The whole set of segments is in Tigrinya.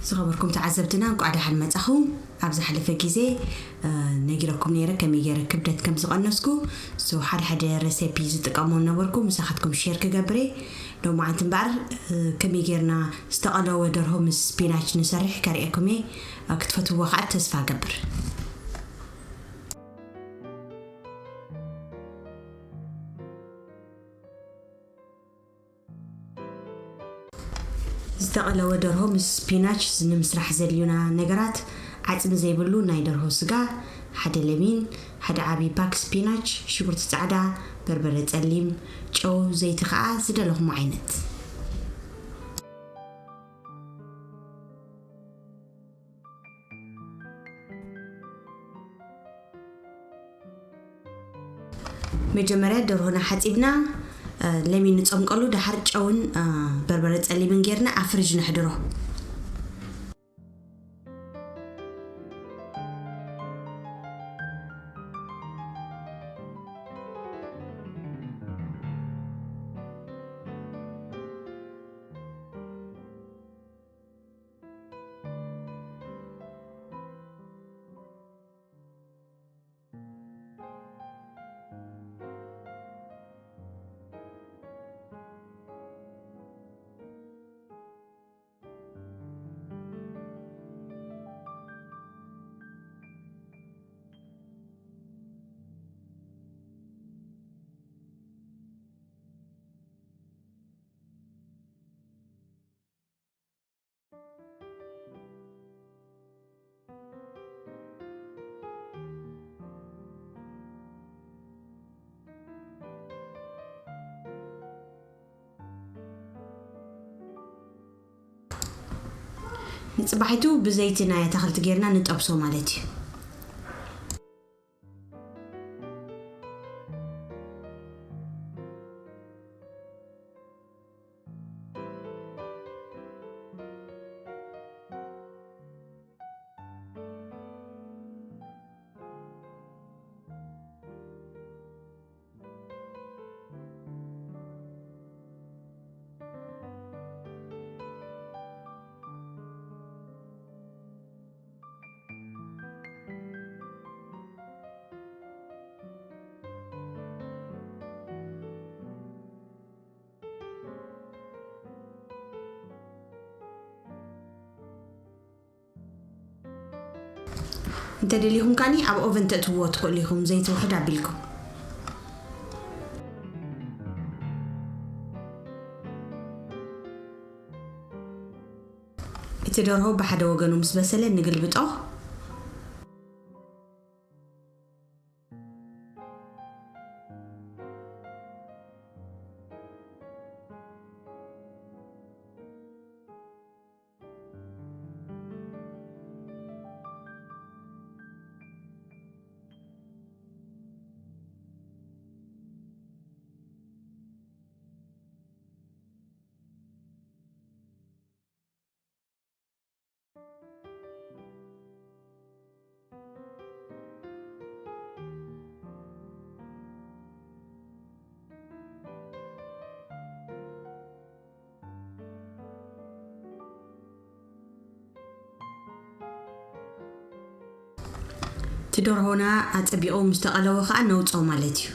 ዝኸበርኩም ተዓዘብትና፣ እንቋዕ ደሓን መጻኹም። ኣብ ዝሓለፈ ግዜ፣ እ፣ ነጊረኩም ነይረ ከመይ ገይረ ክብደት ከም ዝቐነስኩ። So፣ ሓደ ሓደ ረሴፒ ዝጥቀሞ ነበርኩ፣ ምሳኻትኩም ሼር ክገብር እየ። ሎማዓንቲ እምበኣር፣ እ፣ ከመይ ጌርና ዝተቐለወ ደርሆ ምስ ስፒናች ንሰርሕ ከርእየኩም እየ። እ፣ ክትፈትውዎ ኸዓ ተስፋ እገብር። ዝተቐለወ ደርሆ ምስ ስፒናች ንምስራሕ ዘድልዩና ነገራት፣ ዓጽሚ ዘይብሉ ናይ ደርሆ ስጋ፣ ሓደ ለሚን፣ ሓደ ዓቢ ፓክ ስፒናች፣ ሽጉርቲ ጻዕዳ፣ በርበረ ጸሊም፣ ጨው፣ ዘይቲ ከኣ ዝደለኹሞ ዓይነት። መጀመርያ ደርሆና ሓጺብና፣ እ፣ ለሚን ንጸምቀሉ፣ ደሓር ጨውን፣ እ፣ በርበረ ጸሊምን ጌርና ኣብ ፍሪጅ ነሕድሮ። ንጽባሒቱ ብዘይቲ ናይ ኣታኽልቲ ጌርና ንጠብሶ ማለት እዩ። እንተ ደሊኹም ከኣኒ ኣብ ኦቨን ተእትውዎ ትኽእሉ ኢኹም፣ ዘይቲ ውሕድ ኣቢልኩም። እቲ ደርሆ ብሓደ ወገኑ ምስ በሰለ ንግልብጦ። እቲ ደርሆና ኣጸቢቑ ምስ ተቐለወ ኸኣ ነውጾ ማለት እዩ።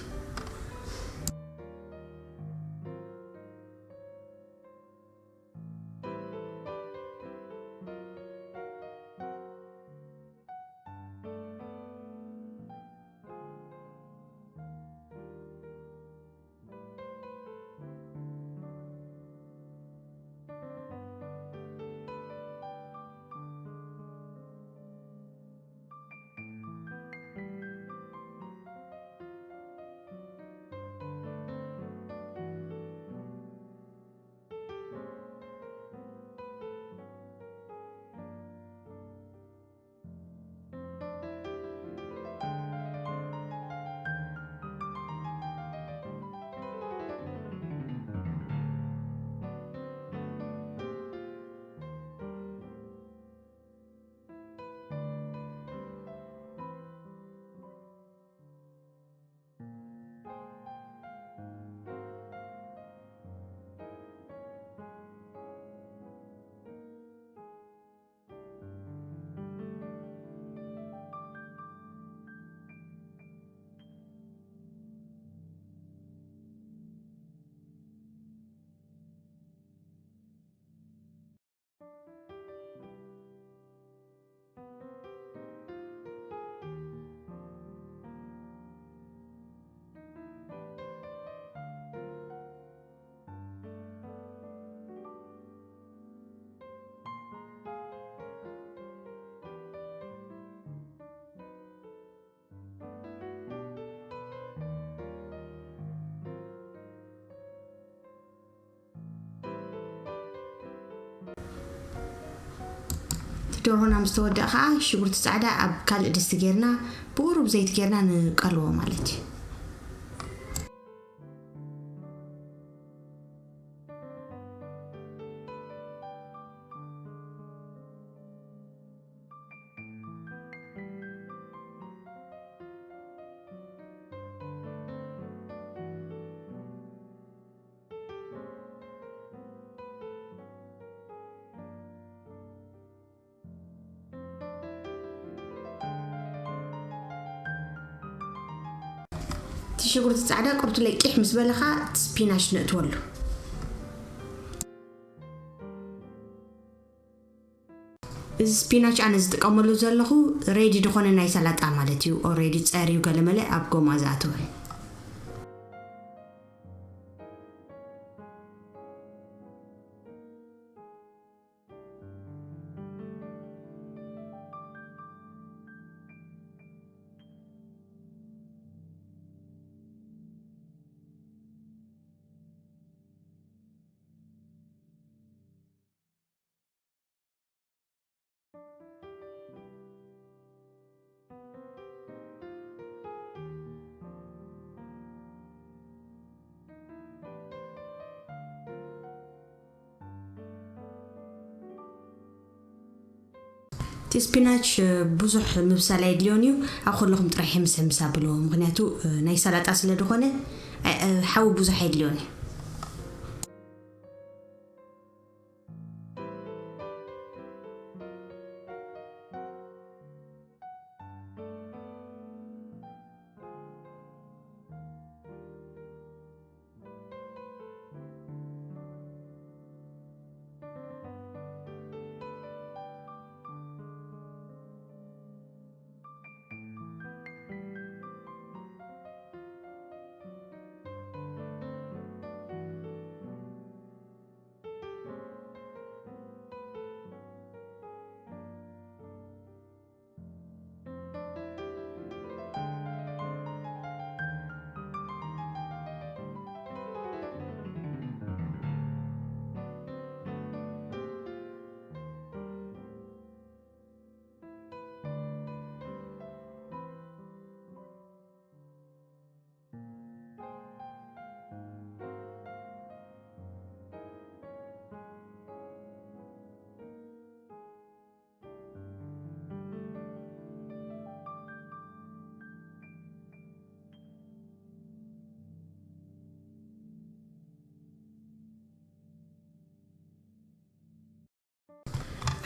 ደርሆና ምስ ተወደኣ ከዓ ሽጉርቲ ፃዕዳ ኣብ ካልእ ድስቲ ጌርና ብቁሩብ ዘይቲ ጌርና ንቀልዎ ማለት እዩ። እቲ ሽጉርቲ ፃዕዳ ቁርቱ ለቂሕ ምስ በለኻ እቲ ስፒናች ነእትወሉ። እዚ ስፒናች ኣነ ዝጥቀመሉ ዘለኹ ሬዲ ዝኾነ ናይ ሰላጣ ማለት እዩ። ኦሬዲ ፀርዩ ገለመለ ኣብ ጎማ ዝኣተወ። እቲ ስፒናች ብዙሕ ምብሳል ኣይድልዮን እዩ። ኣብ ከለኹም ጥራሕ ሕምስ ሕምስ ኣብልዎ፣ ምክንያቱ ናይ ሰላጣ ስለ ዝኾነ ሓዊ ብዙሕ ኣይድልዮን እዩ።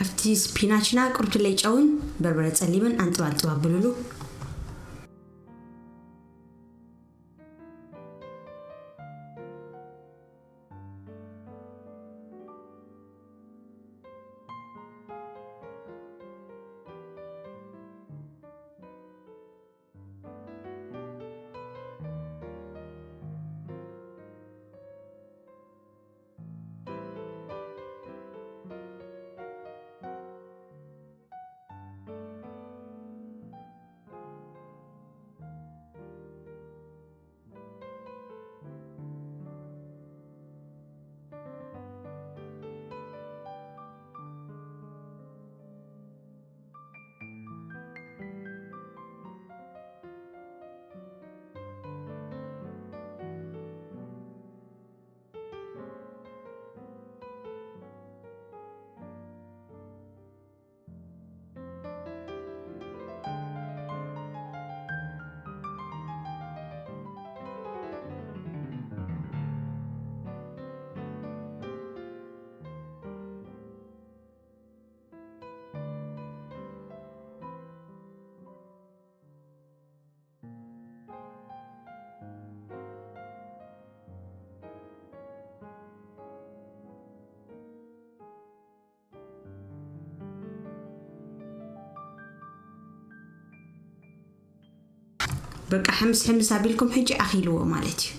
ኣብቲ ስፒናችና ቁርብትለይ ጨውን በርበረ ጸሊምን ኣንጥብ ኣንጥብ ኣብሉሉ። በቃ ሕምስ ሕምስ ኣቢልኩም ሕጂ ኣኺልዎ ማለት እዩ።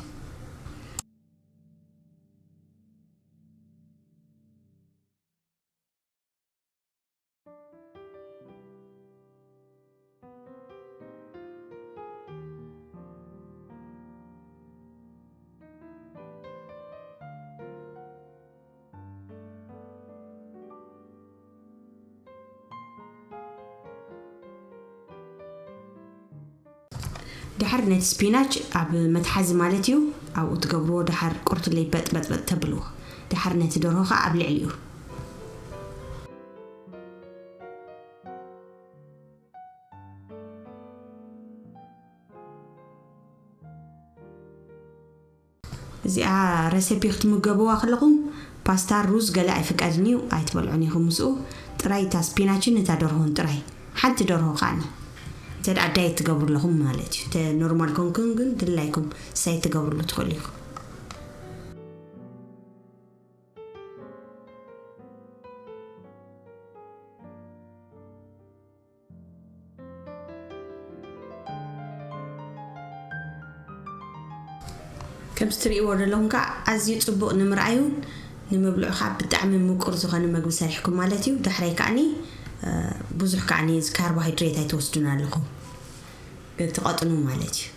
ድሓር ነቲ ስፒናች ኣብ መትሓዚ ማለት እዩ ኣብኡ ትገብርዎ። ድሓር ቁርትለይ በጥበጥበጥ ተብልዎ። ድሓር ነቲ ደርሆ ከዓ ኣብ ልዕሊኡ። እዚኣ ረሰፒ ክትምገቡዋ ከለኹም ፓስታ፣ ሩዝ ገለ ኣይፍቀድን እዩ፣ ኣይትበልዑን ኢኹም ምስኡ። ጥራይ እታ ስፒናችን እታ ደርሆን ጥራይ፣ ሓንቲ ደርሆ ከዓኒ። እንተ ደኣ ዳየት ትገብሩ ኣለኹም ማለት እዩ። እተ ኖርማል ኮንኩም ግን ድላይኩም ሳይ ትገብሩሉ ትኽእሉ ኢኹም። ከምዚ ትርእይዎ ዘለኹም ከዓ ኣዝዩ ጽቡቕ ንምርኣዩን ንምብልዑ ከዓ ብጣዕሚ ምቁር ዝኾነ መግቢ ሰሪሕኩም ማለት እዩ። ዳሕራይ ከዓኒ ብዙሕ ከዓኒ እዚ ካርቦሃይድሬት ኣይትወስዱን ኣለኹም፣ ትቐጥኑ ማለት እዩ።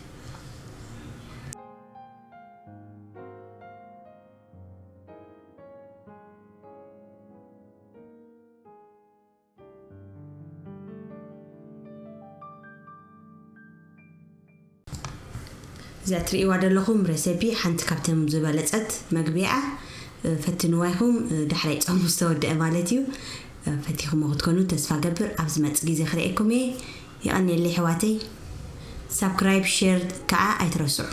እዚኣ ትርእይዋ ዘለኹም ረሰፒ ሓንቲ ካብተን ዝበለጸት መግቢ እያ። ፈትንዋ ኢኹም፣ ዳሕራይ ጾሙ ዝተወደአ ማለት እዩ። ፈቲኹሞ ክትኮኑ ተስፋ ገብር። ኣብ ዝመጽእ ግዜ ክርእየኩም እየ። ይቐንየለይ ኣሕዋተይ። ሳብስክራይብ፣ ሼር ከዓ ኣይትረስዑ።